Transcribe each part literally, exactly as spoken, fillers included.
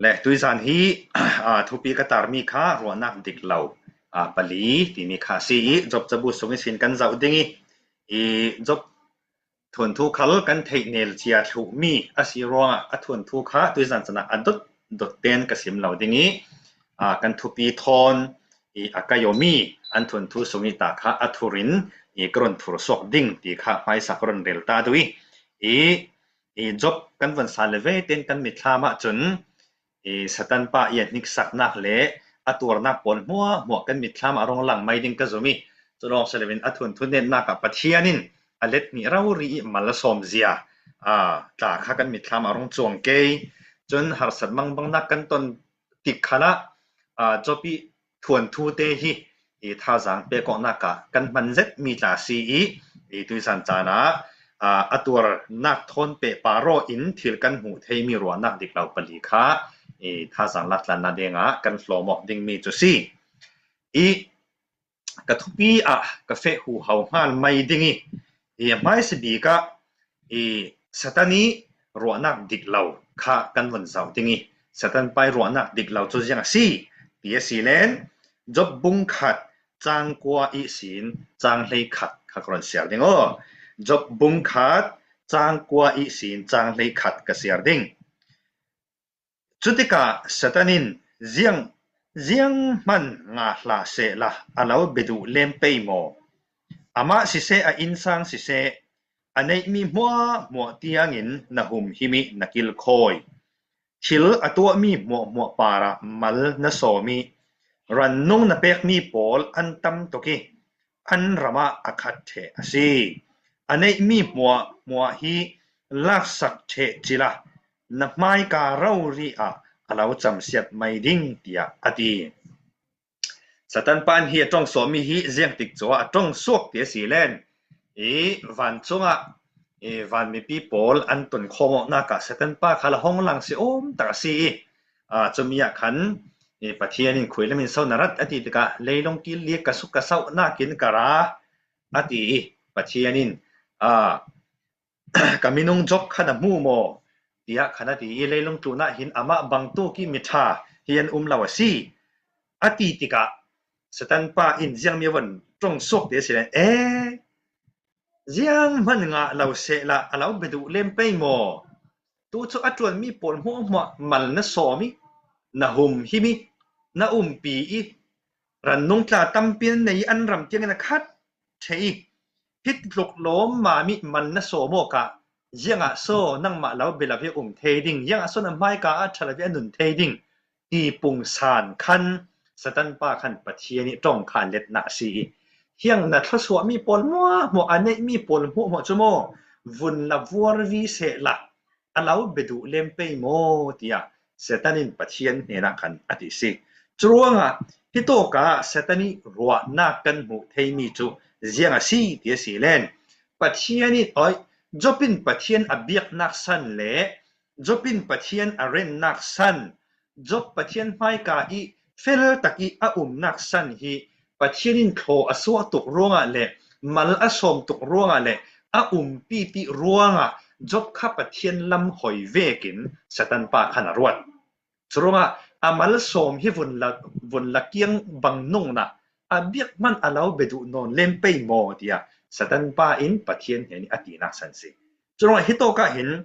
Le tuizan hi a thupi ka tarmi kha ruahnak dik lo a pali timi kha si i Job cabu sung i sin kan zauh ding i, i Job thuanthu khal kan theih nel cia thluhmi a si ruangah a thuanthu kha tuizan canah a dot dot ten ka sim lo ding i, a kan thupi thawn i a kai awmi an thuanthu sung i ta kha a thurin i ka run thur suak ding ti kha hmaisa ka run rel ta duh i, i i Job kan von sa le ve ten kan mitthlam ah cun i Satan pa i a hniksaknak le a tuarnak pawl hmuahhmuah kan mitthlam ah a rung lang mai ding ka zum i, cu lawng si loin a thuanthu netnak ah Pathian in a let nih rori i mal a sawm zia a tla kha kan mitthlam ah a rung cuang kei. Cun harsat mangbangnak kan ton tik khalah a Job i thuanthute hi i thazaang pekawknak ah kan hman zetmi tla si i, i tuizan caan ah a tuarnak thawn pehpar aw in thil kan hmuh theimi ruahnak dik lo pali kha i thazaang laktlanna dingah kan hlawm awk dingmi cu si. I ka thupi ah ka feh huhau hngal mai ding i, i hmaisa bik ah i Satan i ruahnak dik lo kha kan von zauh ding i, Satan pa i ruahnak dik lo cu ziang a si ti a si len Job bung khat cang kua i sin cang hlei khat kha ka run siar ding aw. Job bung khat cang kua i sin cang hlei khat ka siar ding. Cutikah Satan in ziang ziang hman ngah hlah sehla a lo bia duh lem pei maw? Amah siseh, a innsang siseh, a neihmi hmuahhmuah tiangin na humhim i na kilkhawi. Thil a tuahmi hmuahhmuah parah mal na sawm i rannung na pekmi pawl an tam tuk i an ramah a khat ṭheh a si. A neihmi hmuahhmuah hi laksak ṭheh cila na hmaika rori ah a lo camsiat mai ding, tiah a ti. Satan pan hi a ṭong suakmi hi ziangtik cua a ṭong suak ti a si len i vancungah i vanmipi pawl an ton khawm awknak ah Satan pa kha la hong lang si um tak a si i, a, cumi ah khan i Pathian in khuilam in so na rat a ti tikah leilung kil lik ka suk ka sauh nakin ka ra a ti i Pathian in a ka minung Job kha na hmu maw? Tiah khan a ti i leilung tlunah hin amah bangtuk i miṭha hi an um lo a si a ti tikah Satan pa in ziangmi a von ṭong suak ti a si len e ziang hman ngah lo sehla a lo bia duh lem pei maw? Tu cu a ṭuanmi pawl hmuahhmuah mal na sawm i na humhim i na umpi i rannung tla tampi an nei i an ram tiangin a khat ṭheh i hih tluk lawm mami mal na sawm awkah ziangah so nangmah lo bia lo i a um thei ding, ziangah so na hmaika ah ṭha lo i a nun thei ding ti pungsan khan Satan pa khan Pathian i ṭong kha letnak a si i hiang na thluasuahmi pawl hmuahhmuah a neihmi pawl hmuahhmuah cu maw vun la vuarvi sehla a lo bia duh lem pei maw? Tiah Satan in Pathian hnenah khan a ti si. Curuangah hitawkah Satan i ruahnak kan hmuh theimi cu ziang a si ti a si len Pathian in, oi, Job in Pathian a biaknak san le Job in Pathian a rennak san, Job Pathian hmaika i feltak i a umnak san hi Pathian in thlaw a suah tuk ruangah le mal a sawm tuk ruangah le a umpi ti ruangah Job kha Pathian lam hoi vekin Satan pa khan a ruat. Curuangah a mal sawm hi vun la, vun la kiang bang nungna a biak hman a lo bia duh nawn lem pei maw? Tiah Satan pa in Pathian hnen i a tinak san si. Curuangah hitawkah hin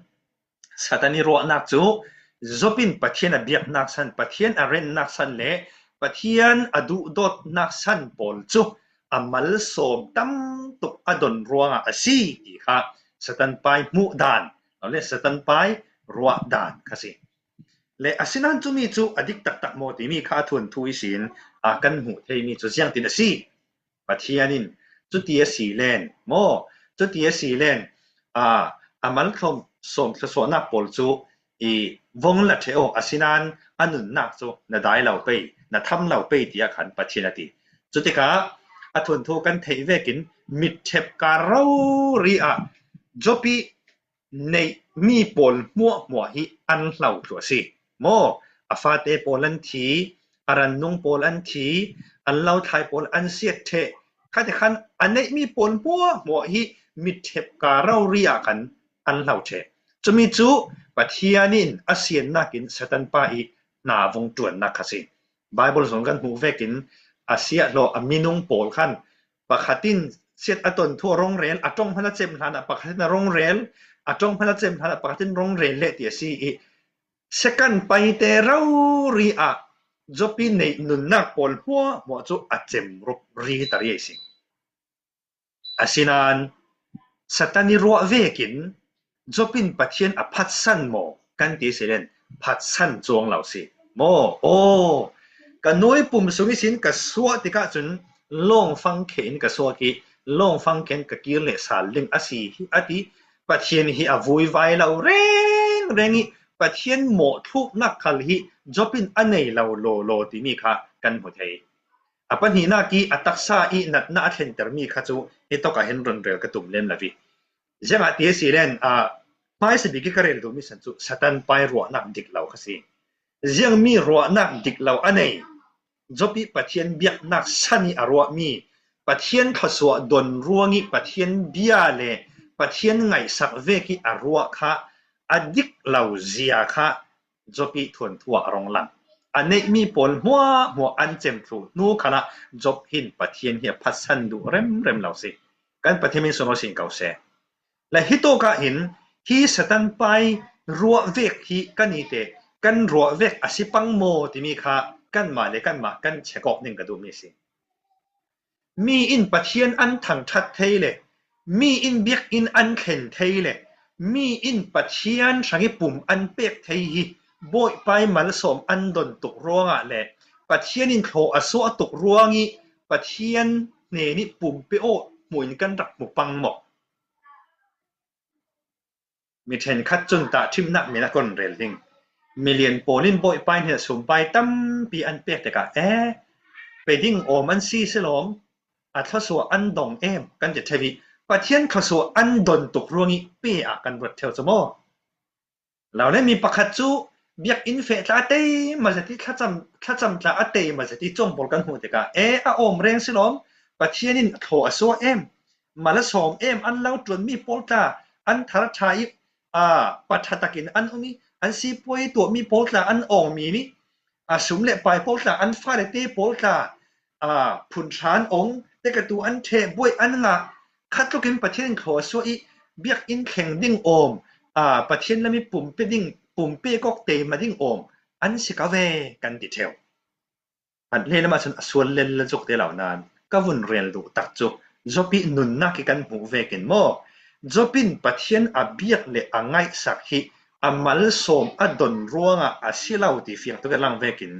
Satan i ruahnak cu Job in Pathian a biaknak san, Pathian a rennak san le Pathian a duhdawtnak san pawl cu a malsawm tamtuk a don ruangah a si ti kha Satan pai hmuh dan le Satan pai ruah dan kha si. Le asinan cumi cu a dik taktak maw timi kha a thuanthu ihsin a kan hmuh theimi cu ziangtin a si? Pathian in cuti a si len maw, cuti a si len a, a mal sawm, sawm thluasuahnak pawl cu i vong la ṭheh aw, asinan a nunnak cu na dai lo pei, na tham lo pei, tiah khan Pathian a ti. Cutikah a thuanthu kan theih vekin mitṭhep ka rori ah Job i neihmi pawl hmuahhmuah hi an hlo thluh a si. Maw, a fate pawl an thi, a rannung pawl an thi, an lo thlai pawl an siat ṭheh, khati khan a neihmi pawl hmuahhmuah hi mitṭhep ka rori ah khan an hlo ṭheh. Cumi cu Pathian in a siannak in Satan pa i na vung ṭuannak kha si. Bible zong kan hmuh vekin a siahlawh a minung pawl khan pakhat in siat a ton thu a rong rel, a ṭong hman a cem hlanah pakhat in a rong rel, a ṭong hman a cem hlanah pakhat in rong rel leh ti a si ih, second paite rori ah Job ih neih nunnak pawl hmuahhmuah cu a cem ruk ri ta ri a si. Asinain Satan ih ruah vekin Job in Pathian a phatsan maw kan ti si len, phatsan cuang lo si. Maw, aw, ka nuai pum sung ihsin ka suah tikah cun lawngfang khe in ka suak ih, lawngfang khe in ka kir leh sal ding a si hi a ti. Pathian hi a vuivai lo rengreng ih Pathian mawhthluknak khal hi Job in a nei lo lawlaw timi kha kan hmu thei. A pahnihnak ih a taksa ih natna a thlenter mi kha cu hi tawkah hin run rel ka tum lem lo ih. Ziangah ti a si len, a, hmaisa bik ih ka rel duhmi san cu Satan pai ruahnak dik lo kha si. Ziangmi ruahnak dik lo a nei Job ih Pathian biaknak san ih a ruahmi, Pathian thluasuah don ruang ih Pathian bia le Pathian ngaihsak vek ih a ruah kha a dik lo zia kha Job ih thuanthu ah a rong lang. A neihmi pawl hmuahhmuah an cem thluh hnu khalah Job hin Pathian hi a phatsan duh remrem lo si. Kan Pathian min sung lo sin ko seh. Le hi tawkah hin hi Satan pai ruah vek hi kan ite, kan ruah vek a si pang maw timi kha kanmah le kanmah kan check awk ning ka duhmi si. Mi in Pathian an thangṭhat thei le, mi in biakinn an thlen thei le, mi in Pathian hrangih pum an pek thei hi Bawipai malsawm an don tuk ruangah le Pathian in thlaw a suah tuk ruangih Pathian hnenih pum pe aw hmuh in kan rak hmu pang maw? Mi ṭhenkhat cun tahṭhimnak min a kon rel ding. Milian pawl in Bawipai hnenah sumpai tampi an pek tikah, e, pe ding awm an si si lawm, a thluasuah an dong em kan ti thei ih Pathian thluasuah an don tuk ruangih pe ah kan ruat theu cu maw? Lo le mi pakhat cu biakinn feh tla a tei mazat ih thlacam, thlacam tla a tei mazat ih cuang pawl kan hmuh tikah, e, a awm reng si lawm, Pathian in thlaw a suah em, mal a sawm em, an lo ṭuanmi pawl tla an thar ṭha ih, a, pa ṭha takin an um ih, an sipuai tuahmi pawl tla an awngmi nih, a, sum le pai pawl tla, an fale te pawl tla, a, phun ṭha an ong, tekatu an ṭheh, buai an ngah, khat tlukin Pathian in thlaw a suah ih biakinn thleng ding awm, a, Pathian lam ih pum pe ding, pum pe kawk teima ding awm an si ka ve kan ti theu. An le lamah cun a sual lel le zuk te lo nan ka vun rel duh tak cu Job ih nunnak ih kan hmuh vekin maw? Job in Pathian a biak le a ngaihsak hi a malsawm a don ruangah a si lo ti fiang tuk a lang vekin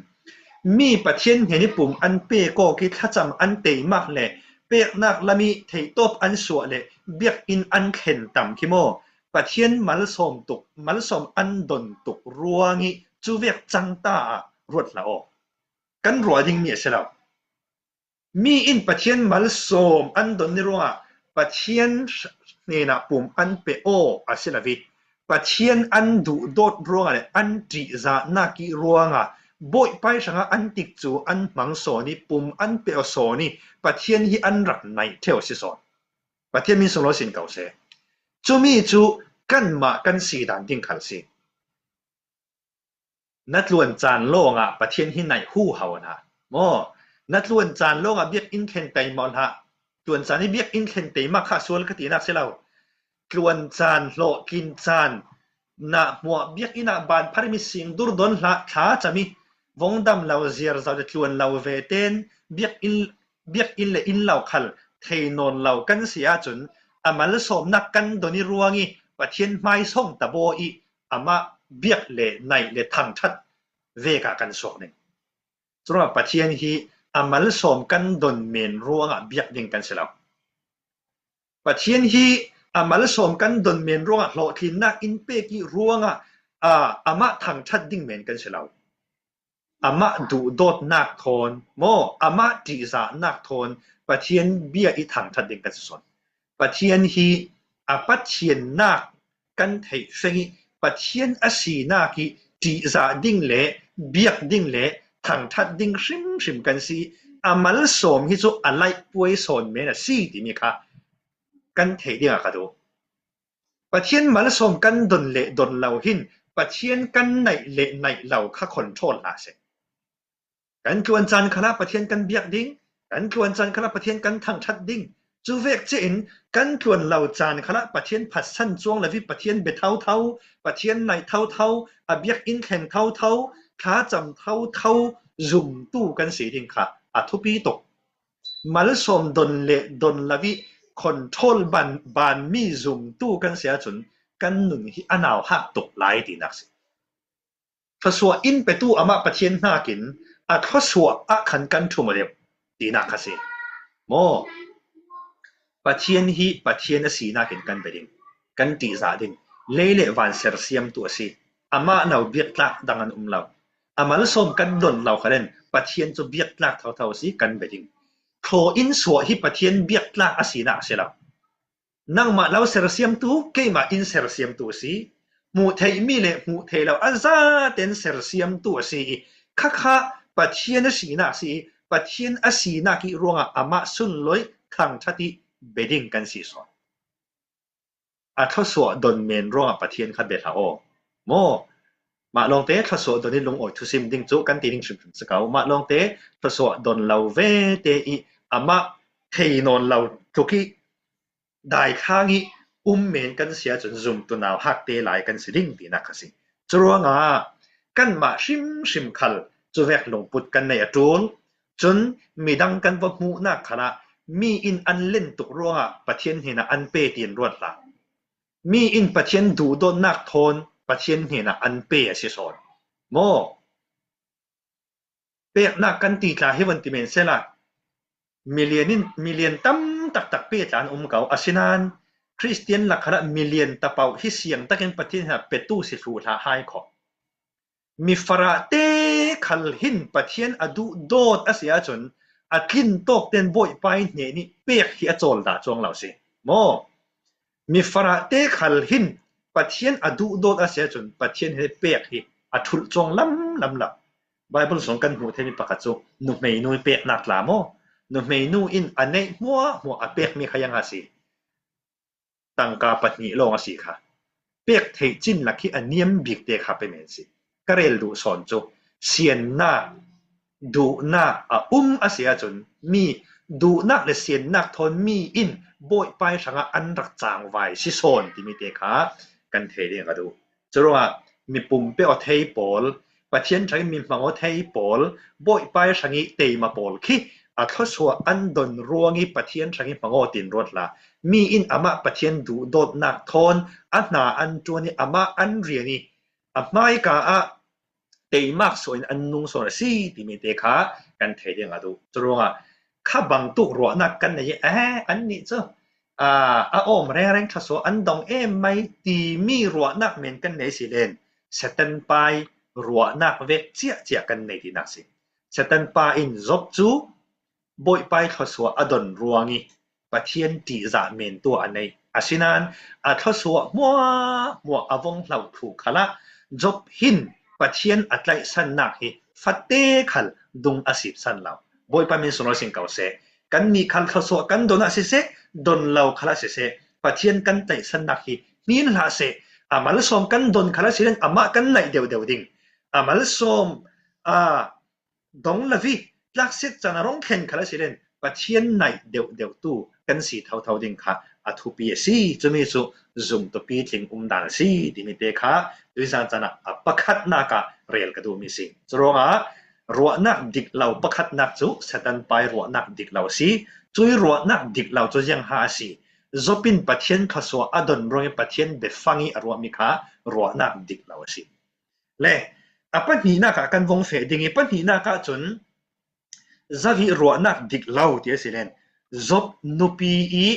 mi Pathian hnenih pum an pek awk ih thlacam an teimak le peknak lam ih theihtawp an suah le biakinn an thlen tam khi maw? Pathian malsawm tuk, malsawm an don tuk ruangih cuvek cangta ah ruat hlah aw. Kan ruah dingmi a si lo. Mi in Pathian malsawm an don ni ruangah Pathian hnenah pum an pe aw a si lo ih Pathian an duhdawt ruangah le an ṭihzahnak ih ruangah Bawipai hrangah an tikcu an hmang sawn ih pum an pe aw sawn ih Pathian hi an rak naih theu a si sawn. Pathian min sung lo sin ko seh. Cumi cu kanmah kan si dan ding khal si. Na tluan caan lawngah Pathian hi naih huhau hlah maw? Na tluan caan lawngah biakinn thlen teimaw hlah. Tluan caan ih biakinn thlen teimak kha sual ka tinak si lo. Tluan caan, hlawhtlin caan, na hmuah biakinn ah ban phar ih mi sing dur don hlah, thla cam ih vong dam lo, ziar zau le tluan lo ve ten biakinn, biakinn le inn lo khal thei nawn lo kan si ahcun a malsawmnak kan don ih ruang ih Pathian hmaisawng tabaw ih amah biak le naih le thangṭhat vekah kan suak ning. Curuangah Pathian hi a malsawm kan don men ruangah biak ding kan si lo. Pathian hi a malsawm kan don men ruangah hlawhtlinnak in pek ih ruangah, aa, amah thangṭhat ding men kan si lo. Amah duhdawtnak thawn maw, amah ṭihzahnak thawn Pathian bia ih thangṭhat ding kan si sawn. Pathian hi a Pathiannak kan theih feng ih Pathian a sinak ih ṭihzah ding le biak ding le thangṭhat ding hrimhrim kan si ih a malsawm hi cu a laih puai sawn men a si timi kha kan theih dingah ka duh. Pathian malsawm kan don le don lo hin Pathian kan naih le naih lo kha control hlah seh. Kan tluan caan khalah Pathian kan biak ding, kan tluan caan khalah Pathian kan thangthat ding. Cu vek cihin kan tluan lo caan khalah Pathian phatsan cuang lo i Pathian bia thotho, Pathian naih thotho, a biakinn thleng thotho, thlacam thotho zumtu kan si ding kha a thupi tuk. Malsawm don le don lo i control ban, banmi zumtu kan si ahcun kan nun hi a nauhak tuk lai tinak si. Thluasuah in petu amah Pathian hnakin a thluasuah ah khan kan thum deuh tinak kha si. Maw? Pathian hi Pathian a sinak in kan bia ding, kan ṭihzah ding. Lei le van sersiamtu a si. Amah lo biaktlak dang an um lo. A malsawm kan don lo khalin Pathian cu biaktlak thotho a si, kan bia ding. Thlaw in suah hi Pathian biaktlak a sinak a si lo. Nangmah lo sersiamtu, keimah in sersiamtu a si. Hmuh theihmi le hmuh theih lo a zaten sersiamtu a si i, khakha Pathian a sinak a si i, Pathian a sinak i ruangah amah sunlawih thangthat i bia ding kan si sawn. A thluasuah don men ruangah Pathian kha bia hlah aw. Maw? Mah lawngte thluasuah don i lungawi thusim ding cu kan ti ding hrimhrim si ko. Mah lawngte thluasuah don lo vete i amah thei nawn lo tluk i daithlang i um men kan si ahcun zumtu nauhakte lai kan si ding tinak kha si. Curuangah kanmah hrimhrim khal cuvek lungput kan nei a ṭul. Cun midang kan va hmuhnak khalah mi in an len tuk ruangah Pathian hnenah an pe tiin ruat hlah. Mi in Pathian duhdawtnak thawn Pathian hnenah an pe a si sawn. Maw? Peknak kan ti tla hi van ti men sehla, milian in, milian tam taktak pe tla an um ko. Asinain Khristian lak khalah milian tapauh hi siang takin Pathian hnenah petu si thluh hlah hai khawh. Mi farahte khal hin Pathian a duhdawt a si ahcun a tlin tawkten Bawipa i hnenih pek hi a cawl dah cuang lo si. Maw? Mi farahte khal hin Pathian a duhdawt a si ahcun Pathian hi pek hi a thulh cuang lamlam lo. Bible sung kan hmuh theimi pakhat cu nuhmei nu i peknak tla maw? Nuhmei nu in a neih hmuahhmuah a pekmi kha ziang a si. Tangka pahnih lawng a si kha. Pek theih cin lak hi a niam bikte kha pe men si. Ka rel duh sawn cu siannak, duhnak a um a si ahcun mi duhnak le siannak thawn mi in Bawipa i hrangah an rak cangvai si sawn timi te kha kan thei ding ka duh. Curuangah mi pumpe aw thei pawl, Pathian hrangih mi hmang aw thei pawl, Bawipa i hrangih teima pawl khi a thluasuah an don ruangih Pathian hrangih hmang aw tiin ruat hlah. Mi in amah Pathian duhdawtnak thawn a hna an ṭuan i amah an rian i a hmaika ah teimak suah in an nung sawn a si timi te kha kan thei ding a duh. Curuangah kha bangtuk ruahnak kan nei i, eh, annih cu, aa, a awm rengreng thluasuah an dong em mai timi ruahnak men kan nei si len Satan pa i ruahnak vek ciahciah kan nei tinak si. Satan pa in Job cu Bawipa i thluasuah a don ruangih Pathian ṭihzah men tuah a nei. Asinain a thluasuah hmuahhmuah a vung hloh thluh khalah Job hin Pathian a tlaihsannak hi fate khal dung a sipsan lo. Bawipa min sung lo sing ko seh. Kannih khal thluasuah kan don ah siseh, don lo khalah siseh, Pathian kan tlaihsannak hi hnin hlah seh. A malsawm kan don khalah si len amah kan naih deuhdeuh ding. A malsawm, a, dong lo i tlak siat caan a rung thlen khalah si len Pathian naih deuhdeuhtu kan si thotho ding kha a thupi a si. Cumi cu zumtupi tling um dan a si timi te kha tuizan caan ah a pakhatnak ah rel ka duhmi si. Curuangah ruahnak dik lo pakhatnak cu Satan pa i ruahnak dik lo a si. Cui ruahnak dik lo cu ziangha a si. Job in Pathian thluasuah a don ruangih Pathian biafang i a ruahmi kha ruahnak dik lo a si. Le a pahnihnak ah kan vung feh ding i, pahnihnak ah cun zo i ruahnak dik lo ti a si len Job nupi i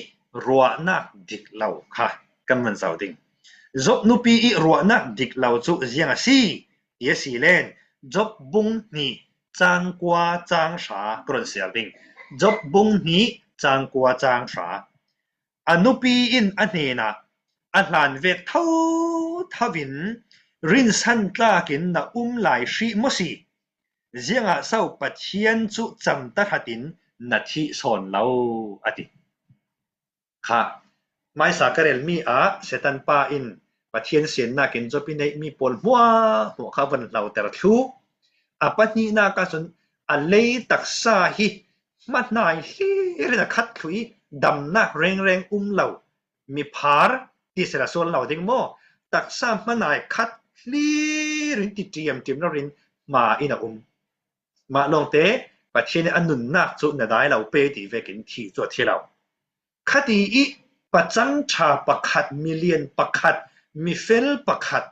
ruahnak dik lo kha kan van zoh ding. Job nupi i ruahnak dik lo cu ziang a si ti a si len Job bung hnih cang kua cang hra ka run siar ding. Job bung hnih cang kua cang hra. A nupi in a hnenah, a hlan vek thotho in rinsan tlakin na um lai hrih maw si? Ziangah so Pathian cu cam tahratin na thih sawn lo? A ti. Kha, hmaisa ka relmi ah Satan pa in Pathian siannakin Job i neih mi pawl hmuahhmuah kha von hlauter thluh. A pahnihnak ahcun a lei taksa hi hmahnai hlir in a khat thluh i damnak rengreng um lo miphar ti sila sual lo ding maw? Taksa hmahnai khat hlir in ti ṭiamṭiam lo rin hma in a um. Mah lawngte Pathian in a nunnak cu na dai lo pe ti vekin thi cu a thi lo. Khati i pacang ṭha pakhat, milian pakhat, mifel pakhat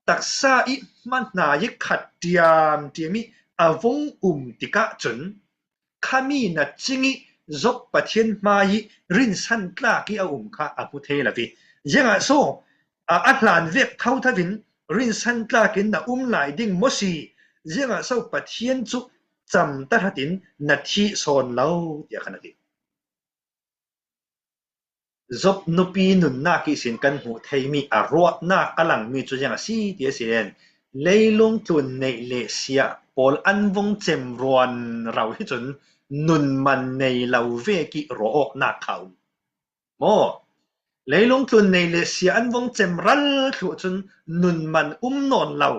taksa i hmahnai i khat ṭiamṭiam i a vung um tikah cun khami na cing i Job Pathian hmai i rinsan tlak i a um kha a hmu thei lo i, ziangah so a, a hlan vek thotho in rinsan tlakin na um lai ding maw si? Ziangah so Pathian cu cam tahratin na thih sawn lo, tiah khan a ti. Job nupi nunnak ihsin kan hmuh theimi a ruahnak a langmi cu ziang a si ti a si len, leilung tlun neih le siah pawl an vung cem ruan rau hi cun nun man nei lo vek i ruah awknak kha um. Maw? Leilung tlun neih le siah an vung cem ral thluh cun nun man um nawn lo.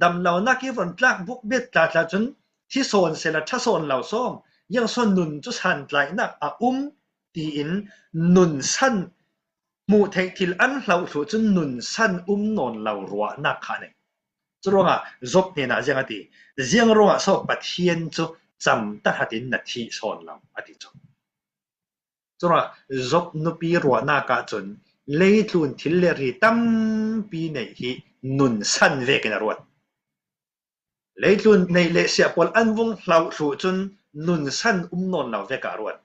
Damlonak i von tlak buk bet tlatla cun thi sawn sehla ṭha sawn lo sawm, ziang sawn nun cu santlaihnak a um tiin nun san hmuh theih thil an hloh thluh cun nun san um nawn lo ruahnak kha a nei. Curuangah Job hnenah ziang a ti, ziang ruangah so Pathian cu cam tahratin na thih sawn lo a ti cu. Curuangah Job nupi ruahnak ahcun leitlun thil le ri tampi neih hi nun san vekin a ruat. Leitlun neih le siah pawl an vung hloh thluh cun nun san um nawn lo vek a ruat.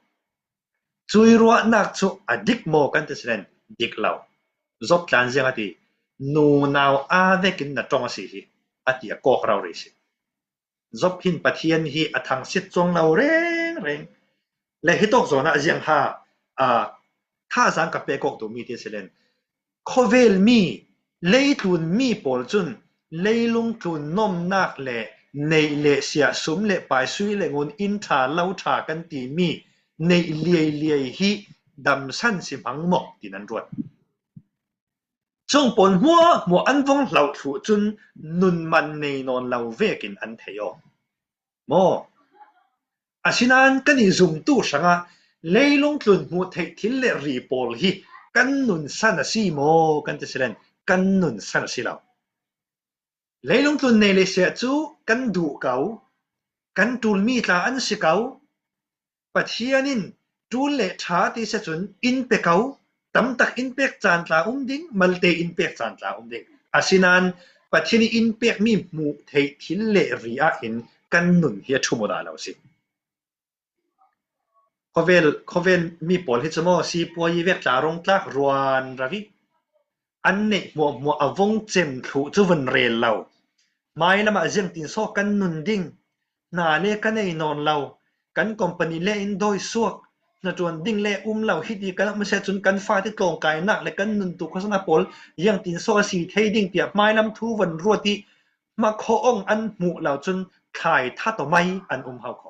Cui ruahnak cu a dik maw kan ti selen dik lo. Job tlan ziang a ti, nunau a vekin na ṭong a si hi a ti a kawk rori si. Job hin Pathian hi a thangsit cuang lo rengreng. Le hitawk zawnah ziang ha, a, thazaang ka pek awk duhmi ti a si len, khawvel mi, leitlun mi pawl cun leilung tlun nomnak le neih le siah, sum le pai, sui le ngun, inn ṭha lo ṭha kan timi neih liailiai hi damsan si hmang maw ti nan ruat. Cung pawl hmuahhmuah an vung hloh thluh cun nun man nei nawn lo vekin an thei aw. Maw? Asinain kan i zumtu hrangah leilung tlun hmuh theih thil le ri pawl hi kan nun san a si maw kan ti selen kan nun san a si lo. Leilung tlun neih le siah cu kan duh ko, kan ṭulmi tla an si ko. Pathian in ṭul le ṭha ti sia cun in pe ko, tamtak in pek caan tla um ding, malte in pek caan tla um ding. Asinain Pathian in in pekmi hmuh theih thil le ri ah hin kan nun hi a ṭhum aw dah lo si. Khawvel, khawvel mi pawl hi cu maw, sipuayi vek tla rung tlak ruan ravi. An neih hmuahhmuah a vung cem thluh cu vun rel lo. Hmai lamah ziangtin saw kan nun ding? Hna le ka nei nawn lo. Kan company le in dawi suak. Hnaṭuan ding le um lo. Hiti kan um sia cun kan fate tlawngkainak le kan nuntu khawsana pawl ziangtin saw a si thei ding tiah hmailam thu vun ruat i hmakhawh ong an hmuh lo cun thlai tha tawh mai an um hau kho.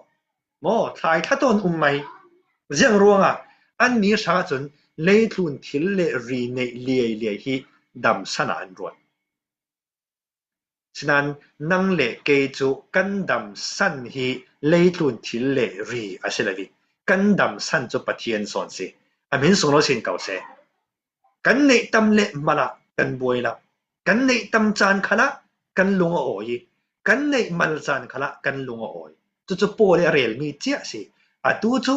Maw, thlai tha tawh an um mai. Ziang ruangah anni hrangah cun leitlun thil le ri neih liailiai hi damsan ah an ruat. Sinan nang le kei cu kan damsan hi leitlun thil le ri a si lo i kan damsan cu Pathian sawn si. A hmin sung lo sin ko seh. Kan neih tam le mal ah kan buai lo. Kan neih tam caan khalah kan lung a awi i kan neih mal caan khalah kan lung a awi. Cucu Paul i a relmi ciah si. Atu cu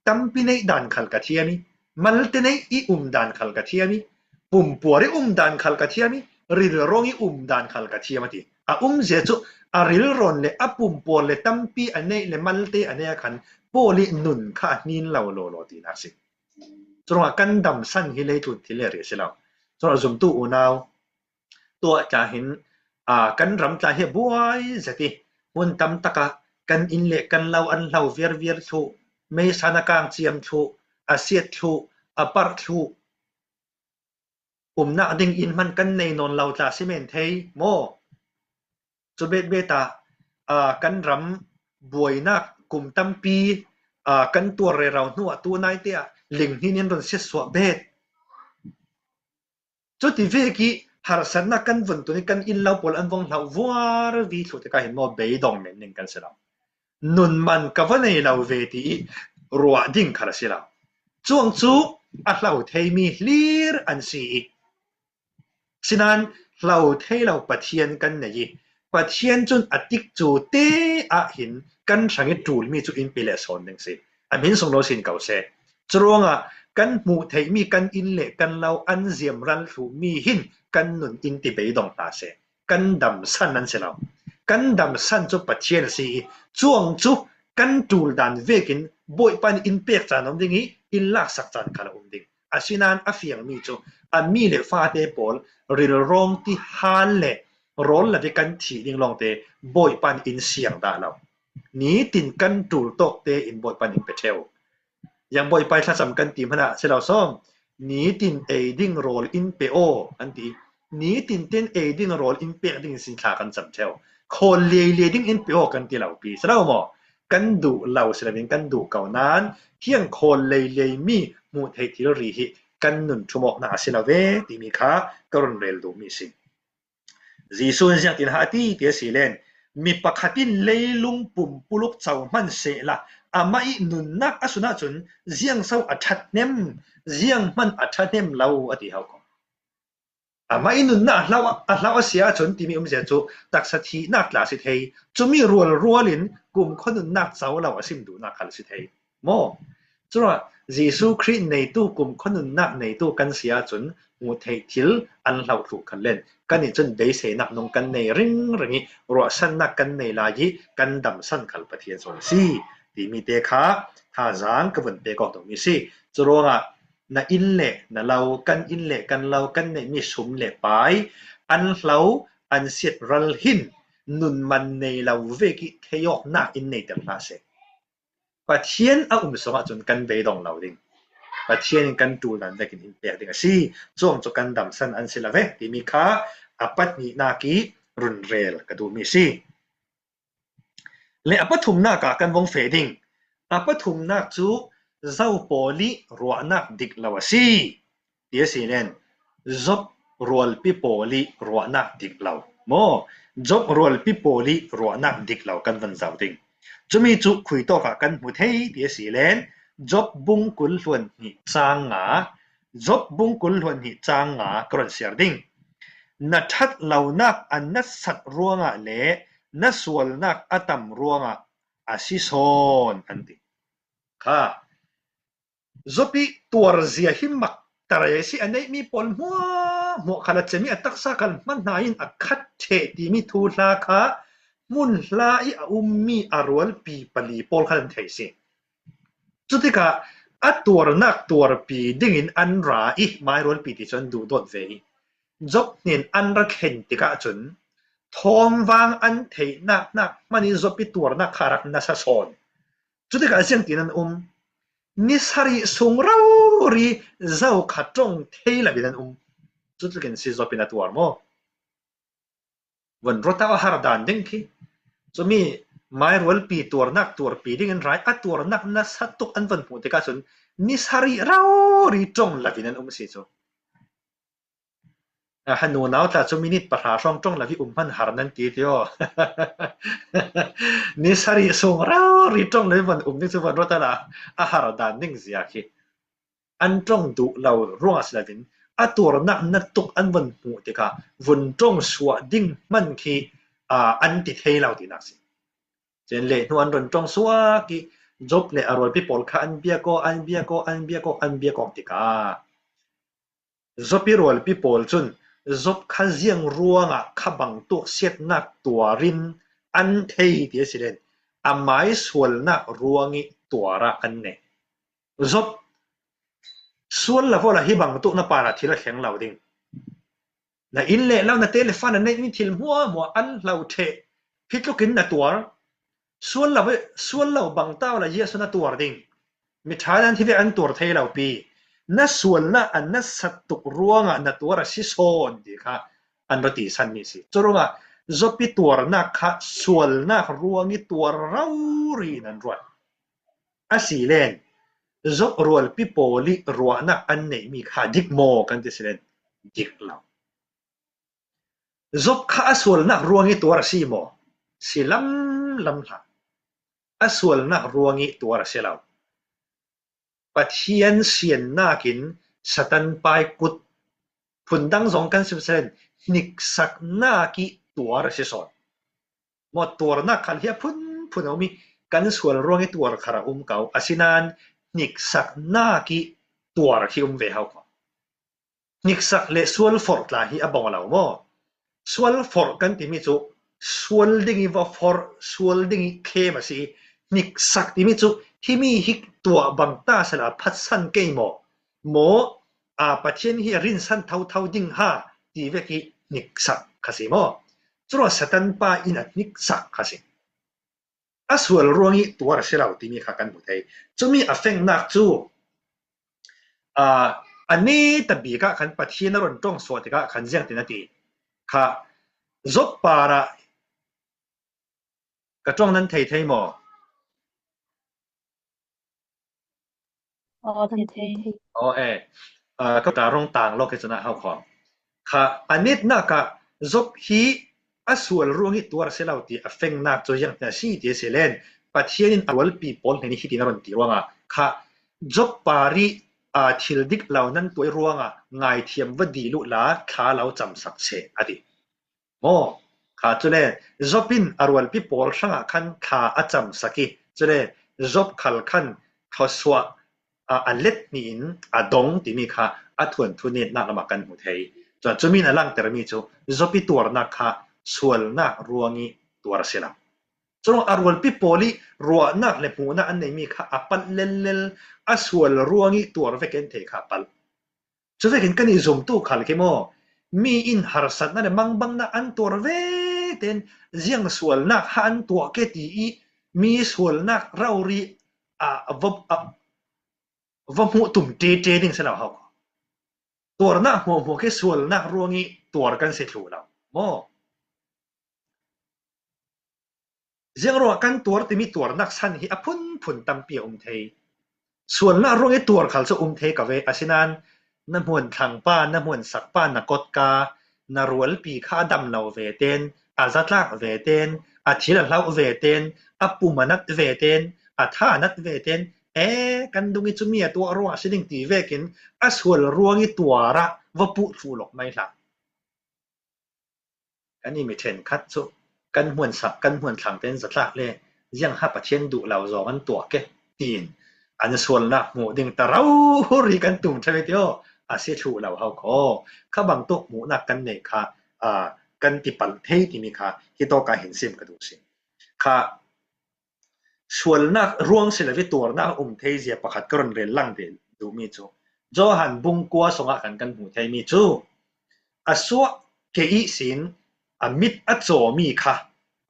tampi neih dan khal ka thiam i, malte neih i um dan khal ka thiam i, pumpuar i um dan khal ka thiam i, rilrawng i um dan khal ka thiam a ti. A umzia cu a rilrawn le a pumpuar le tampi a neih le malte a neih a khan Paul i nun kha a hnin lo lawlaw tinak si. Curuangah kan damsan hi leitlun thil le ri a si lo. Curuangah zumtu unau, tuah tla hin, aa, kan ram tla hi a buai zet i hmun tam takah kan inn le kan lo an hlo viarviar thluh, meisa na kang ciam thluh, a siat thluh, a parh thluh, umnak ding inn hman kan nei nawn lo tla si men thei maw? Cu betbet ah, aa, kan ram buainak kum tampi, aa, kan tuar rero hnuah tu naite ah linghnin in run siatsuah bet. Cuti vek ih harsatna kan vun tun ih kan inn lo pawl an vong hlauh vuar vi thluh tikah hin maw, beidong men ning kan si lo. Nun man ka va nei lo ve ti ih ruah ding khal a si lo. Cuang cu a hlo thei mi hlir an si ih, sinan hlo thei lo Pathian kan nei ih, Pathian cun a tikcu te ah hin kan hrangih ṭulmi cu in pe leh sawn ding si. A hmin sung lo sin ko seh. Curuangah kan hmuh theihmi kan inn le kan lo an ziamral thluhmi hin kan nun in ti beidong hna seh. Kan damsan an si lo. Kan damsan cu Pathian a si ih, cuang cu kan ṭul dan vekin Bawipa in in pek caan a um ding ih, in laksak caan khal a um ding. Asinain a fiangmi cu a mi le fate pawl rilrawng ti hal le rawl lo ih kan thih ding lawngte Bawipa in in siang dah lo. Nitin kan ṭul tawkte in Bawipa in in pe ṭheu. Yang Bawipa ih thlacam kan ti hmanah si lo sawm, nitin ei ding rawl in pe aw, kan ti. Nitin ten ei ding rawl in pek ding in sin thla kan cam ṭheu. Khawl leilei ding in pe aw kan ti lo pi si lo maw? Kan duh lo si loin kan duh ko nan, hiang khawl leilei mi hmuh theih thilri hi kan nun ṭhumawkna a si lo ve timi kha ka run rel duhmi si. Jesuh in ziangtin hah ti, ti a si len, mi pakhat in leilung pumpuluk co hman sehla, amah ih nunnak a sun ahcun ziangso a ṭhat hnem, zianghman a ṭha hnem lo, a ti hau ko. Amah ih nunnak a hlau, a hlau a si ahcun timi umzia cu taksa thihnak tla a si thei. Cumi rualrual in kumkhua nunnak co lo a sim duhnak khal a si thei. Maw? Curuangah Jesuh Khrih neitu, kumkhua nunnak neitu kan si ahcun hmuh theih thil an hloh thluh khan len kannih cun beiseinak nung kan nei ringring ih ruahsannak kan nei lai ih kan damsan khal Pathian sawn a si timi te kha thazaang ka vun pek awk duhmi si. Curuangah na inn le na lo, kan inn le kan lo, kan neihmi sum le pai an hlo an siat ral hin nun man nei lo vek ih thei awknak in neiter hlah seh. Pathian a um sungah cun kan beidong lo ding. Pathian in kan ṭul dan vekin in pek ding a si. Cuang cu kan damsan an si lo ve timi kha a pahnihnak ih run rel ka duhmi si. Le a pathumnak ah kan vong feh ding. A pathumnak cu Zo pawl ih ruahnak dik lo a si. Ti a si len Job rualpi pawl ih ruahnak dik lo. Maw? Job rualpi pawl ih ruahnak dik lo kan van zoh ding. Cumi cu khui tawkah kan hmu thei ti a si len Job bung kul hluan hnih cang nga, Job bung kul hluan hnih cang nga ka run siar ding. Na ṭhat lonak a na sat ruangah le na sualnak a tam ruangah a si sawn, an ti. Kha. Job ih tuarzia hi mak tarai a si, a neihmi pawl hmuahhmuah khal a cem ih a taksa khal hman hna in a khat ṭheh timi thuhla kha hmun hla ih a ummi a rualpi pali pawl khal an thei si. Cutikah a tuarnak tuarpi dingin an ra ih mai rualpi ti cu an duhdawt ve ih Job hnen an ra thlen tikah cun thawmvang an theih naknak hman ih Job ih tuarnak kha a rak nasa sawn. Cutikah ziangtin an um? Ni sarih sung rori zo kha ṭong thei loin an um. Cutluk in si Job in a tuar maw? Von ruat a har dan ding khi. Cumi mai rualpi tuarnak tuarpi dingin ra ih a tuarnak nasa tuk an von hmuh tikah cun ni sarih rori ṭong loin an um si cu. A hanu nau tla cu minit pahra hrawng ṭong lo ih um hman har nan ti ti aw. Ni sarih sung rori ṭong lo ih van um ding cu van ruat a la a har dan ding zia khi an ṭong duh lo ruangah si loin a tuarnak na tuk an van hmuh tikah vun ṭong suah ding hman khi, aa, an ti thei lo tinak si. Cun le hnu an run ṭong suak ih Job le a rualpi pawl kha an biak aw, an biak aw, an biak aw, an biak aw tikah Job ih rualpi pawl cun Job kha ziang ruangah kha bang tuak siatnak tuarin an thei ti a si len a mai sualnak ruangih tuarah an neh. Job, sual lo awla hi bang tuak na parah thil a thleng lo ding. Na inn le lo, na te le fa, na neihmi thil hmuahhmuah an hlo ṭheh. Hi tlukin na tuar. Sual lo, sual lo bang ta awla Jesuh na tuar ding. Miṭha nan hi ve an tuar thei lo pi. Na sualnak a na sat tuk ruangah na tuar a si sawn ti kha an ra tisanmi si. Curuangah Job ih tuarnak kha sualnak ruangih tuar rori in an ruat. A si len Job rualpi pawl ih ruahnak an neihmi kha dik maw kan ti si len dik lo. Job kha a sualnak ruangih tuar a si maw? Si lamlam hlah. A sualnak ruangih tuar a si lo. Pathian siannakin Satan pai kut phundang zong kan simselen hniksaknak ih tuar a si sawn. Maw tuarnak khal hi a phunphun a um ih kan sual ruangih tuar khal a um kau a si nan hniksaknak ih tuar hi um ve hau khaw. Hniksak le sual forh tla hi a bawng lo maw? Sual forh kan timi cu sual dingih va forh, sual dingih khem a si. Hniksak timi cu himi hi tuah bang ta sela phatsan kei maw? Maw a Pathian hi a rinsan thotho ding ha ti vek hi hniksak kha si maw? Curuang Satan pa in a hniksak kha si. A sual ruangih tuar a si lo timi kha kan hmu thei. Cumi a fengnak cu a neta bikah khan Pathian a run ṭong suah tikah khan ziangtin a ti kha Job parah ka ṭong nan thei thei maw? Aw, thei thei. Aw, e. Ka ta rong tang lo ke cun a hau khawng kha a netnak ah Job hi a sual ruangih tuar a si lo ti a fengnak cu ziangtin a si ti a si len Pathian in a rualpi pawl hnen ih hitin a run ti ruangah kha Job parih a thil dik lo nan tuai ruangah ngaithiam va dih luh la thla lo camsak seh a ti. Maw kha cule Job in a rualpi pawl hrangah khan thla a camsak ih cule Job khal khan thawsuah a let hnih in a dong timi kha a thuanthu netnak lamah kan hmu thei. Cun cumi in a langtermi cu Job ih tuarnak kha sualnak ruangih tuar a si lo. Cun a rualpi pawl ih ruahnak le hmuhnak an neimi kha a palh lellel a sual ruangih tuar vekin thei kha a palh. Cuvekin kan i zumtu khal khi maw mi in harsatnak le mangbangnak an tuar ve ten ziang sualnak ha an tuah ke ti ih mi sualnak rori a va, a, va hmuh tum ṭeṭe ding si lo hau. Tuarnak hmuahhmuah khi sualnak ruangih tuar kan si thluh lo maw? Ziang ruangah kan tuar timi tuarnak san hi a phunphun tampi a um thei. Sualnak ruangih tuar khal cu um thei ka ve, asinan na hmuanthlang pa, na hmuansak pa, na kotka, na rualpi kha a dam lo ve ten, a zatlak ve ten, a thil a hlauh ve ten, a pum a nat ve ten, a tha a nat ve ten, e, kan dung ih cumi a tuah ruangah si ding ti vekin a sual ruangih tuarah va puh thluh lawk mai hlah. Kan i mi ṭhenkhat cu kan hmuansak, kan hmuanthlang ten zatlak le ziang ha Pathian duh lo zawng an tuah ke tiin an sualnak hmuh ding ta rori kan tum ṭheu ih ti aw a si thluh lo hau khaw. Kha bangtuk hmuhnak kan neih kha, aa, kan ti palh thei timi kha hitawk ah hin sim ka duh si. Kha sualnak ruang si lo ih tuarnak a um thei zia pakhat ka run rel lang duhmi cu Johan bung kua sungah kan kan hmu theimi cu a suah kei ihsin a mit a cawmi kha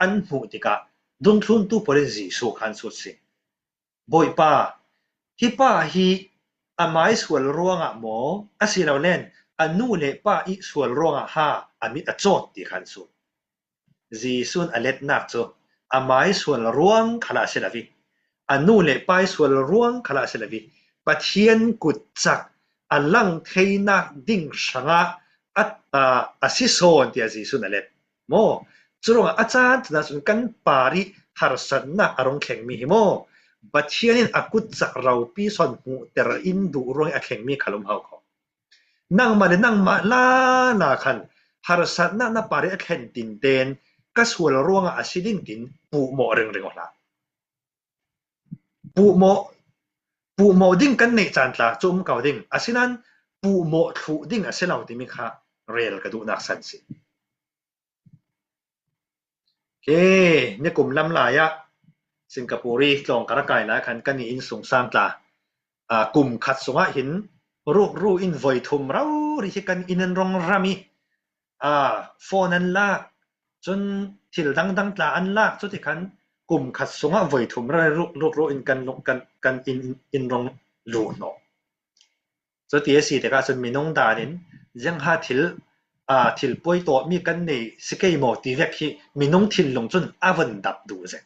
an hmuh tikah dungthluntu pawl in Jesuh kha an sut si. Bawipa, hi pa hi a mai sual ruangah maw, a si lo len a nu le pa ih sual ruangah ha a mit a cawt ti kha an sut. Jesuh in a letnak cu a mai sual ruang khalah a si lo ih a nu le pa ih sual ruang khalah a si lo ih Pathian kutcak a lang theinak ding hrangah a, a, a si sawn tiah Jesuh in a let. Maw curuangah a caan cunah cun kan parih harsatnak a rung thlengmi hi maw Pathian in a kutcak ropi sawn hmuhter in duh ruangih a thlengmi kha lum hau kho. Nangmah le nangmah lala khan harsatnak na parih a thlen tinten ka sual ruangah a si ding tin puhmawh ringring aw hlah. Puhmawh, puhmawh ding kan neih caan tla cu um ko ding, asinan puhmawh thluh ding a si lo timi kha rel ka duhnak san si. He, nikum lam lai ah Singapore ih tlawng ka ra kai lai khan kan i inn sung sang tla, aa, kum khat sungah hin rukru in voi thum rori hi kan inn an rung ram ih, aa, phone an lak, cun thil dangdang tla an lak, cuti khan kum khat sungah voi thum rori ruk, rukru in kan, kan, kan inn, inn rung luh hnawh. Cuti a si tikah cun minung dan in ziangha thil, aa, thil puai tawhmi kan nei si kei maw ti vek hi minung thinlung cun a von dap duh zek.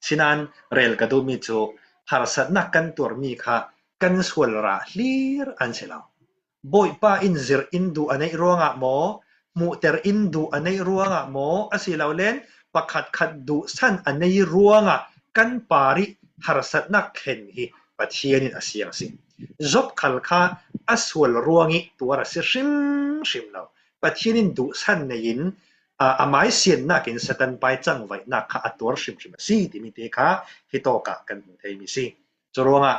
Sinan rel ka duhmi cu harsatnak kan tuarmi kha kan sual rah hlir an si lo. Bawipa in zir in duh a neih ruangah maw, hmuhter in duh a neih ruangah maw, a si lo len pakhatkhat duhsan a nei ruangah kan parih harsatnak thlen hi Pathian in a siang a si. Job khal kha a sual ruangih tuar a si hrimhrim lo. Pathian in duhsan nei-in, a, a maisiannakin Satan pai cangvaihnak kha a tuar hrimhrim a si timi te kha hih tawkah kan hmu thei mi si. Curuangah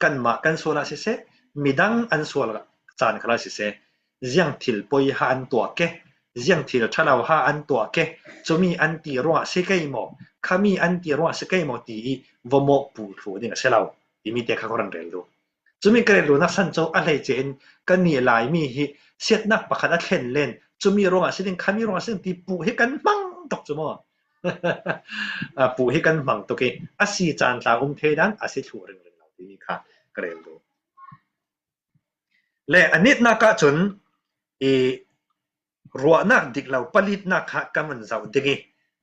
kanmah kan sual ah siseh, midang an sual caan khal ah siseh, ziang thil poi ha an tuah ke, ziang thil ṭha lo ha an tuah ke, cumi an ti ruangah si kei maw, khami an ti ruangah si kei maw ti i va mawh puh thlu ding a si lo. Timi te kha ka run rel duh. Cumi ka rel duhnak san cu a hleice in kannih Laimi hi siatnak pakhat a thlen len, cumi ruangah si ding, khami ruangah si ding ti puh hi kan hmang tuk cu maw? A, puh hi kan hmang tuk i a si caan tla um thei dan a si thluh ringring lo timi kha ka rel duh. Le a nitnak ah cun i ruahnak dik lo palitnak kha kan vun zoh ding i,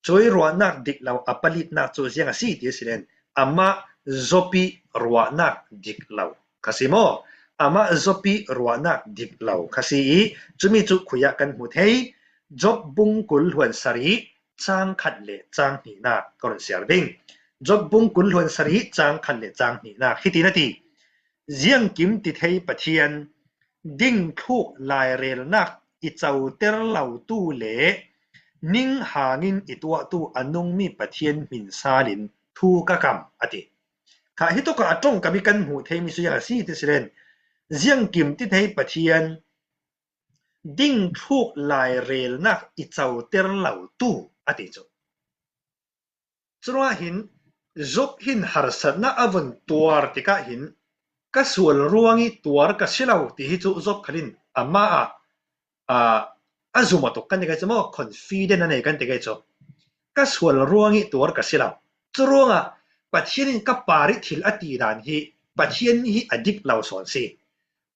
cui ruahnak dik lo a palitnak cu ziang a si ti a si len, amah Job ih ruahnak dik lo kha si maw? Amah Job ih ruahnak dik lo kha si i, cumi cu khui ah kan hmu thei. Job bung kul hluan sarih cang khat le cang hnihnak ka run siar ding. Job bung kul hluan sarih cang khat le cang hnihnak hiti na ti: Ziangkim ti thei Pathian, dingthluk lairelnak i coter lotu le ning hangin i tuahtu a nungmi Pathian hmin salin thu ka kam, a ti. Kha hih tawkah a ṭongkam i kan hmuh thei mi cu ziang a si ti si len, ziangkim ti thei Pathian, dingthluk lairelnak i coter lotu, a ti cu. Curuangah hin Job hin harsatnak a vun tuar tikah hin ka sual ruangih tuar ka si lo ti hi cu Job khal in amah ah, a, a zum a tuk kan ti kei cu maw, confident a nei kan ti kei cu. Ka sual ruangih tuar ka si lo. Curuangah Pathian in ka parih thil a ti dan hi Pathian hi a dik lo sawn si.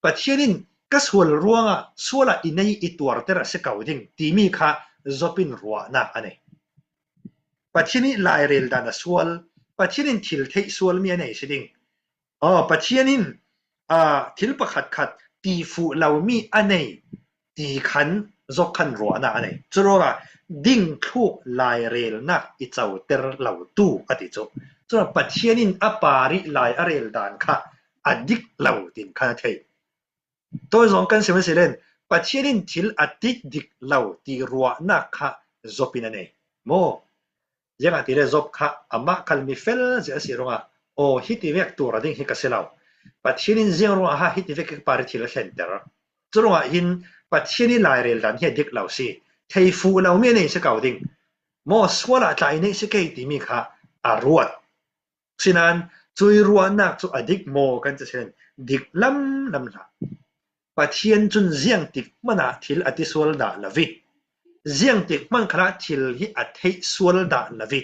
Pathian in ka sual ruangah sual ah i nei i tuarter a si ko ding timi kha Job in ruahnak a nei. Pathian ih lairel dan a sual, Pathian in thil theih sual mi a nei si ding. Aw, Pathian in, a, thil pakhatkhat ti fuh lo mi a nei ti khan Job khan ruahnak a nei. Curuangah dingthluk lairelnak i coter lotu a ti cu. Curuangah Pathian in a parih lai a rel dan kha a dik lo tin khan a thei. Tawi zong kan sim a si len, Pathian in thil a ti dik lo ti ruahnak kha Job in a nei. Maw? Ziangahtile Job kha amah khal mi fel zia a si ruangah, aw, hiti vek tuar a ding hi ka si lo. Pathian in ziang ruangah ha hiti vek ka parih thil a thlenter. Curuangah hin Pathian ih lairel dan hi a dik lo si. Thei fuh lo mi a nei si ko ding. Maw, sual ah tla i neih si kei timi kha a ruat. Sinan, cui ruahnak cu a dik maw kan ti si len, dik lamlam hlah. Pathian cun ziangtik hmanah thil a ti sual dah lo i, ziangtik hman khalah thil hi a theih sual dah lo i,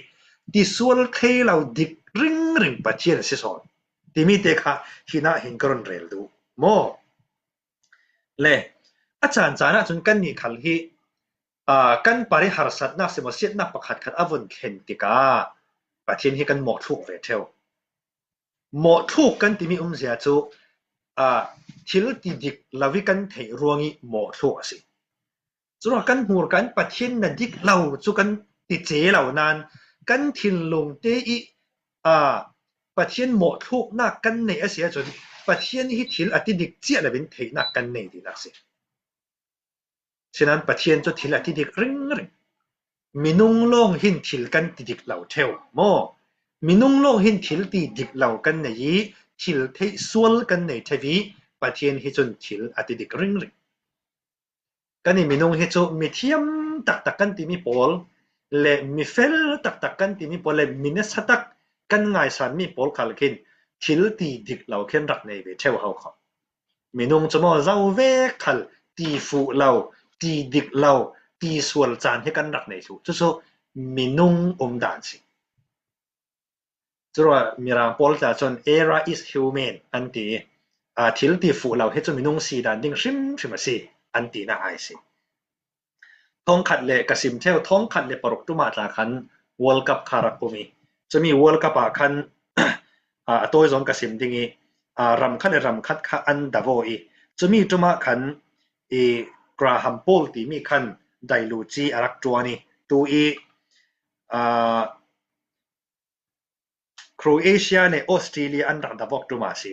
ti sual thei lo dik ringring Pathian a si sawn timi te kha hinah hin ka run rel duh maw? Le, a caan caan ah cun kannih khal hi, aa, kan parih harsatnak si maw, siatnak pakhatkhat a vun thlen tikah Pathian hi kan mawhthluk ve ṭheu. Mawhthluk kan timi umzia cu, aa, thil ti dik lo i kan theih ruangih mawhthluk a si. Curuangah kan hmur kan Pathian na dik lo cu kan ti ce lo nain kan thinlungte ih, aa, Pathian mawhthluknak kan neih a si ahcun Pathian hi thil a ti dik ciah lo in theihnak kan nei dihnak si. Sinan Pathian cu thil a ti dik ringring. Minung lawng hin thil kan ti dik lo ṭheu maw? Minung lawng hin thil ti dik lo kan nei i thil theih sual kan nei ṭheu i Pathian hi cun thil a ti dik ringring. Kan i minung hi cu mithiam taktak kan timi pawl le mifel taktak kan timi pawl le minasa tak kan ngaisanmi pawl khal khin thil ti dik lo khin rak nei ve ṭheu ho kho. Minung cu maw zo vek khal ti fuh lo, ti dik lo, ti sual caan hi kan rak nei thluh. Cucu minung umdan si. Curuangah Mirang pawl tla cun error is human an ti. Aa, thil ti fuh lo hi cu minung si dan ding hrimhrim a si an tinak ai si. Thongkhat le ka sim ṭheu, thongkhat le paruk ṭum ah tla khan World Cup kha rak um i, cumi World Cup ah khan, aa, a tawi zong ka sim ding i, aa, ram khat le ram khat kha an davo i, Cumi ṭumah khan i Graham Paul timi khan dailuci a rak ṭuan i tu i, aa, Croatia le Australia an rak davawk ṭum a si.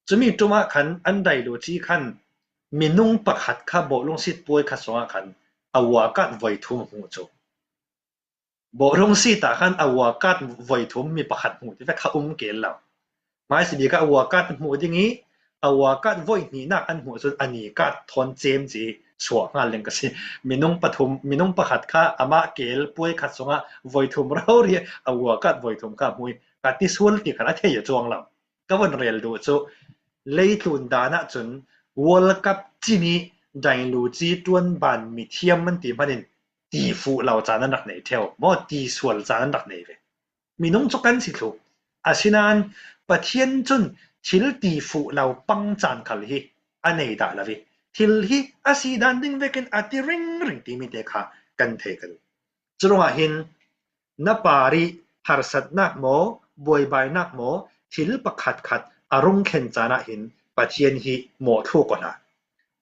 Cumi ṭumah khan an dailuci khan minung pakhat kha bawhlungsit puai khat sungah khan a uakat voi thum hmuh cu. Bawhlungsit ah khan a uakat voi thum mi pakhat hmuh ti vek kha um kei lo. Hmaisabik ah a uakat hmuh ding i a uakat voi hnihnak an hmuh cun a nikat thawn cem ci suah hngal leng ka si. Minung pathum, minung pakhat kha amah keel puai khat sungah voi thum rori a uakat voi thum kha hmuh i ka ti sual ti khan a thei a cuang lo. Ka von rel duh cu leitlun dan ah cun World Cup cin i dailuci ṭuan ban mithiam an ti hmanin ti fuh lo caan an rak nei ṭheu maw, ti sual caan an rak nei ve. Minung cu kan si thluh. Asinain Pathian cun thil ti fuh lo pang caan khal hi a nei dah lo i thil hi a si dan ding vekin a ti ringring timi te kha kan thei ka duh. Curuangah hin na par i harsatnak maw, buaibainak maw, thil pakhatkhat a rung thlen caan ah hin Pathian hi mawh thluk aw hlah.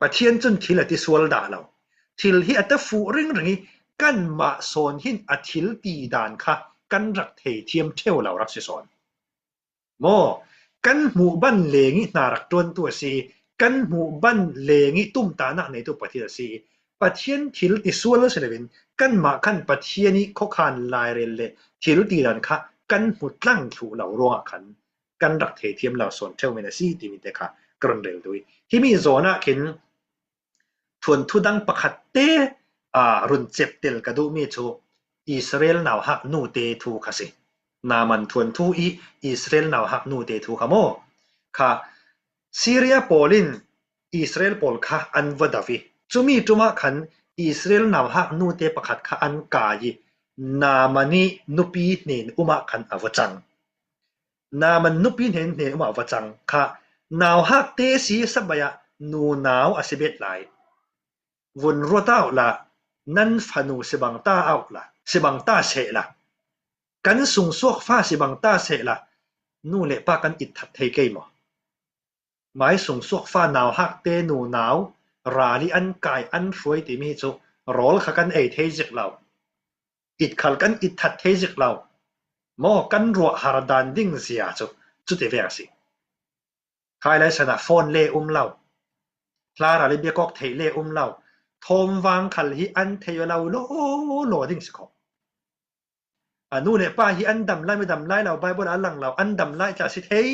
Pathian cun thil a ti sual dah lo. Thil hi a ti fuh ringring i kanmah sawn hin a thil ti dan kha kan rak thei thiam ṭheu lo rak si sawn. Maw, kan hmuh ban leng i hna rak ṭuantu a si i kan hmuh ban leng i tumtahnak neitu Pathian a si i Pathian thil ti sual a si loin kanmah khan Pathian i khuakhan lairel le thil ti dan kha kan hmu tlang thluh lo ruangah khan kan rak thei thiam lo sawn ṭheu men a si timi te kha ka run rel duh i himi zawn ah khin thuanthu dang pakhat te, aa, run cep tel ka duhmi cu Israel nauhak nute thu kha si. Naaman thuanthu i Israel nauhak nute thu kha maw? Kha Syria pawl in Israel pawl kha an va do i cumi ṭumah khan Israel nauhak nute pakhat kha an kai i Naaman i nupi hnen um ah khan a va cang. Naaman nupi hnen hnen um ah va cang kha nauhak te si sabai ah nunau a si bet lai. Vun ruat aw la, nan fanu si bang ta aw la, si bang ta seh la. Kan sungsuak fa si bang ta seh la, nu le pa kan it that thei kei maw? Mai sungsuak fa nauhak te nunau ral i an kai an hruai timi cu rawl kha kan ei thei zik lo. It khal kan it that thei zik lo. Maw kan ruah har dan ding zia cu cuti vek a si. Khai lai san ah phone le um lo. Hla ral i biakawk theih le um lo. Thawmvang khal hi an thei aw lo law law ding si khawh. A nu le pa hi an dam lai mi dam lai lo, Bible a lang lo, an dam lai tla si thei.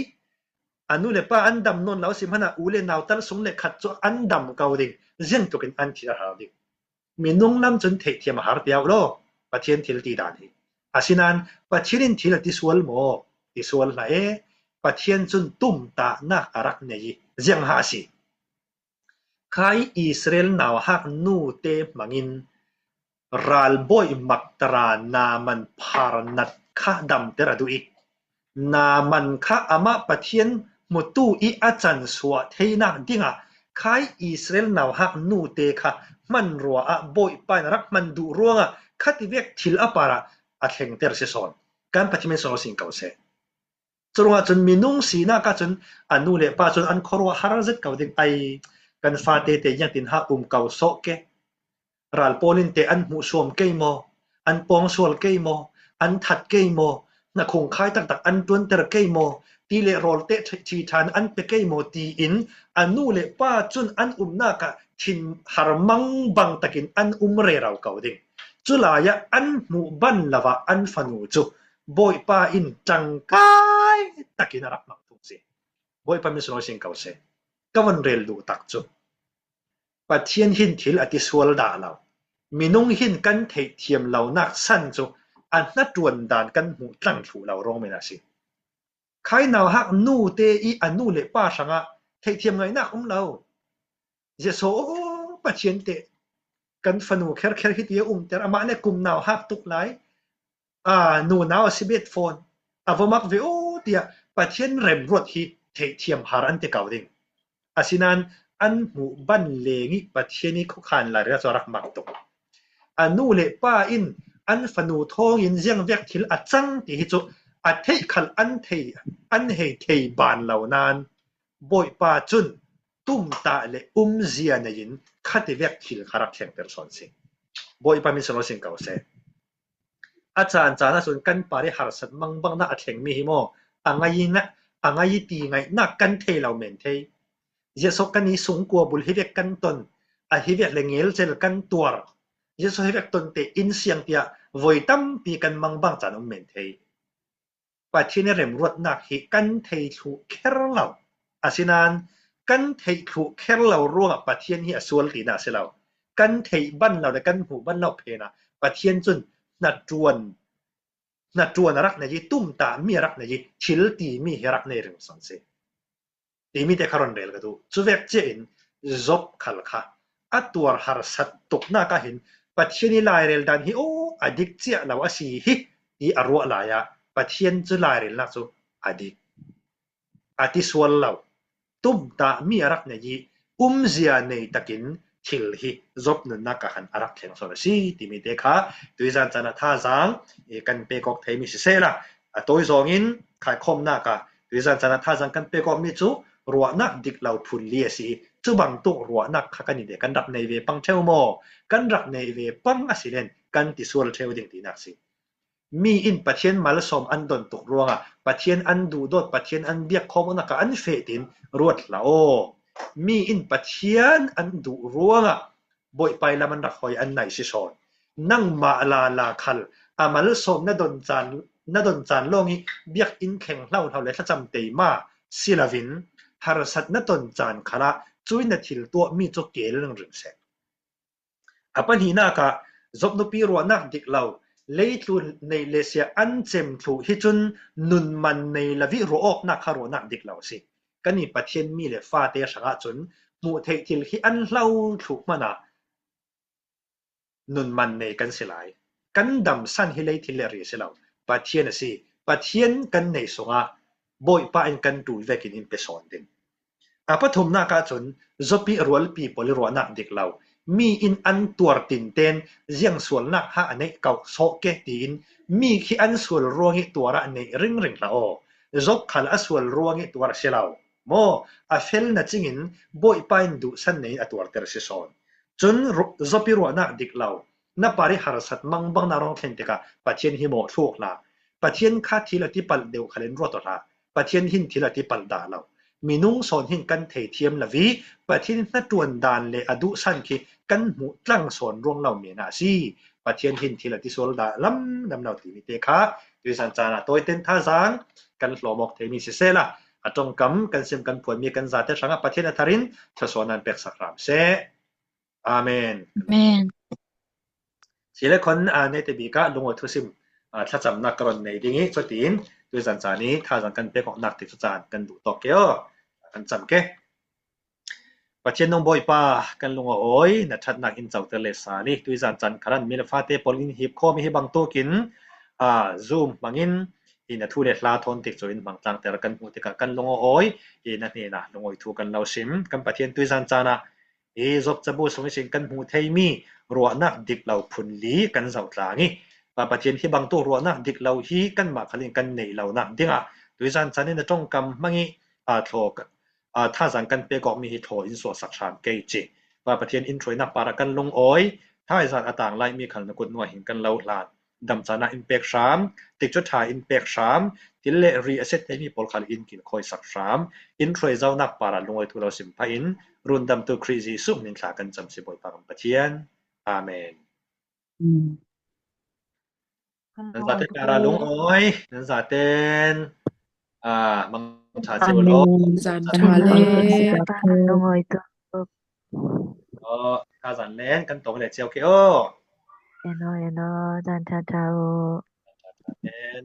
A nu le pa an dam nawn lo si hmanah u le nau tal sung le khat cu an dam ko ding, ziangtukin an thil a har ding. Minung lam cun theihthiam a har tiau law, Pathian thil ti dan hi. Asinain Pathian in thil a ti sual maw? Ti sual hlah e. Pathian cun tumtahnak a rak nei i ziang ha a si. Khai Israel nauhak nute hmangin ralbawi maktara Naaman pharnat kha damter a duh i Naaman kha amah Pathian hmutu i a cansuah theinak dingah khai Israel nauhak nute kha hmanrua ah Bawipa in a rak hman duh ruangah khati vek thil a parah a thlengter si sawn. Kan Pathian min sung lo sing ko seh. Curuangah cun minung sinak ah cun a nu le pa cun an khuaruah har zet ko ding ai, kan fate te ziangtin ha um ko sawh ke. Ral pawl in te an hmuh suam kei maw, an pawng sual kei maw, an that kei maw, hna khungkhai taktak an ṭuanter kei maw, ti le rawl te ṭhi ṭhan an pe kei maw tiin a nu le pa cun an umnak ah thin har mangbang takin an um rero ko ding. Culai ah an hmuh ban lo ah an fanu cu Bawipa in ṭangkai takin a rak hmang thung si. Bawipa min sung lo sing ko seh. Ka von rel duh tak cu Pathian hin thil a ti sual dah lo. Minung hin kan theihthiam lonak san cu a hnaṭuan dan kan hmuh tlang thluh lo ruang men a si. Khai nauhak nute i a nu le pa hrangah theihthiam ngaihnak um lo. Jesuh aw Pathian teh kan fanu kherkher hiti a umter amah le kum nauhak tuk lai. A nunau a si bet fawn a va mak ve aw tiah Pathian remruat hi theihthiam har an ti ko ding. Asinain an hmuh ban leng i Pathian i khuakhan lairel cu a rak mang tuk. A nu le pa in an fanu thawngin ziangvek thil a cang ti hi cu a theih khal an thei, an hei thei ban lo nain Bawipa cun tumtah le umzia nei-in khat i vek thil kha rak thlengter sawn si. Bawipa min sung lo sing kau se. A caan caan ah cun kan par i harsat mangbangna a thlengmi hi maw? A ngai i na, a ngai i ti ngaihnak kan thei lo men thei. Ziahsok kan i sungkua bul hi vek kan ton, a hi vek le ngelcel kan tuar. Ziahsok hi vek tonte in siang tiah voi tampi kan mangbang caan om men thei. Pathian i remruatnak hi kan thei thluh kher lo. Asinan kan theih thluh kher lo ruangah Pathian hi a sual tina a si lo. Kan theih ban lo le kan hmuh ban lo phenah Pathian cun hnaṭuan, hnaṭuan a rak nei i, tumtah mi a rak nei i, thil timi hi a rak nei ringsan si. Timi te kha ron rel ka duh. Cuvek ciain Job khal kha a tuar harsat tuknak ah hin Pathian i lairel dan hi aw a dik ciah lo a si hi ti a ruah lai ah Pathian cu lairelnak cu a dik, a ti sual lo. Tumtah mi a rak nei i umzia nei takin thil hi Job nunnak ah khan a rak thleng sawn a si timi te kha tuizan caan ah thazaang i kan pek awk theimi sisehla, a tawi zawngin khaikhawmnak ah tuizan caan ah thazaang kan pek awkmi cu ruahnak dik lo phun li a si. Cubang tuk ruahnak kha kan i de kan rak nei ve pang theu maw? Kan rak nei ve pang a si len kan ti sual theu ding tinak si. Mi in Pathian malsawm an don tuk ruangah Pathian an duhdawt, Pathian an biak khawm awknak ah an feh tiin ruat hlah aw. Mi in Pathian an duh ruangah Bawipa i lam an rak hoi an nai si sawn. Nangmah lala khal a malsawm na don caan, na don caan lawng i biakinn thleng hlauhlau le thlacam teima si loin harsat na ton caan khalah cui na thil tuahmi cu keel ringring seh. A pahnihnak ah Job nupi ruahnak dik lo, leitlun neih le sia an cem thluh hi cun nun man nei lo i ruah awknak kha ruahnak dik lo a si. Kan i Pathian mi le fate hrangah cun hmuh theih thil hi an hlau thluh hmanah nun man nei kan si lai. Kan damsan hi lei thil le ri a si lo, Pathian a si. Pathian kan neih sungah Bawipa in kan ṭul vekin in pe sawn ding. A pathumnak ah cun Job i rualpi pawl i ruahnak dik lo. Mi in an tuar tinten ziang sualnak ha a neih kauh sawh ke tiin mi khi an sual ruang i tuar ah neih ringring hlah aw. Job khal a sual ruang i tuar a si lo. Maw, a fel na cingin Bawipa in duhsan nei in a tuarter a si sawn. Cun ru-, Job i ruahnak dik lo, na par i harsat mangbangna rong thlen tikah Pathian hi mawh thluk hlah. Pathian kha thil a ti palh deuh khalin ruat aw hlah. Pathian hin thil a ti palh dah lo. Minung sawn hin kan thei thiam lo i Pathian hnaṭuan dan le a duhsan khi kan hmuh tlang sawn ruang lo mena a si. Pathian hin thil a ti sual dah lam lam lo timi te kha tuizan caan ah tawiten thazaang kan hlawm awk theimi sisehla, a ṭongkam kan sim kan phuanmi kan zate hrangah Pathian a tharin thluasuahna in peksak hram seh. Amen. Amen. Sile khon a neite bikah lungawi thusim, a, thlacamnak ka ron nei ding i cutin tuizan caan i thazaang kan pek awknak ti cu caan kan duh tawk ke aw. Kan cam ke. Pathian nung Bawipa, kan lungawi na ṭhatnak in coter le sal i tuizan caan khalan mi le fate pawl in hip khawm i hi bangtukin, a, Zoom hmangin i na thu le hla thawn tik cu in hmang tlangter kan hmuh tikah kan lungawi i na hnenah lungawi thu kan lo sim. Kan Pathian tuizan caan ah i Job cabu sung ihsin kan hmuh theimi ruahnak dik lo phun li kan zoh tlang i, Pa Pathian hi bangtuk ruahnak dik lo hi kanmah khalin kan neih lonak dingah tuizan caan in a ṭongkam hmang i, a, thaw, a, thazaang kan pek awkmi hi thaw in suahsak hram kei ci. Pa Pathian in hruainak parah kan lungawi, thaizan a tang lai mi khal na kut nuai hin kan lo hlan. Damcana in pek hram, tikcu ṭha in pek hram, thil le ri a set theimi pawl khal in kilkhawisak hram. In hruai zonak parah lungawi thu lo sim phah in, rundamtu Khrih Jesuh min thla kan cam si Bawipa kan Pathian. Amen. Amen. Nan zate parah lungawi, nan zaten, ah, mangṭha cio lo. Amen. Zan ṭha le. Lungawi tu. Aw, ka zan len kan tawng le cio ke aw. Eno, eno, zan ṭha ṭha aw. Zan ṭha ṭha len.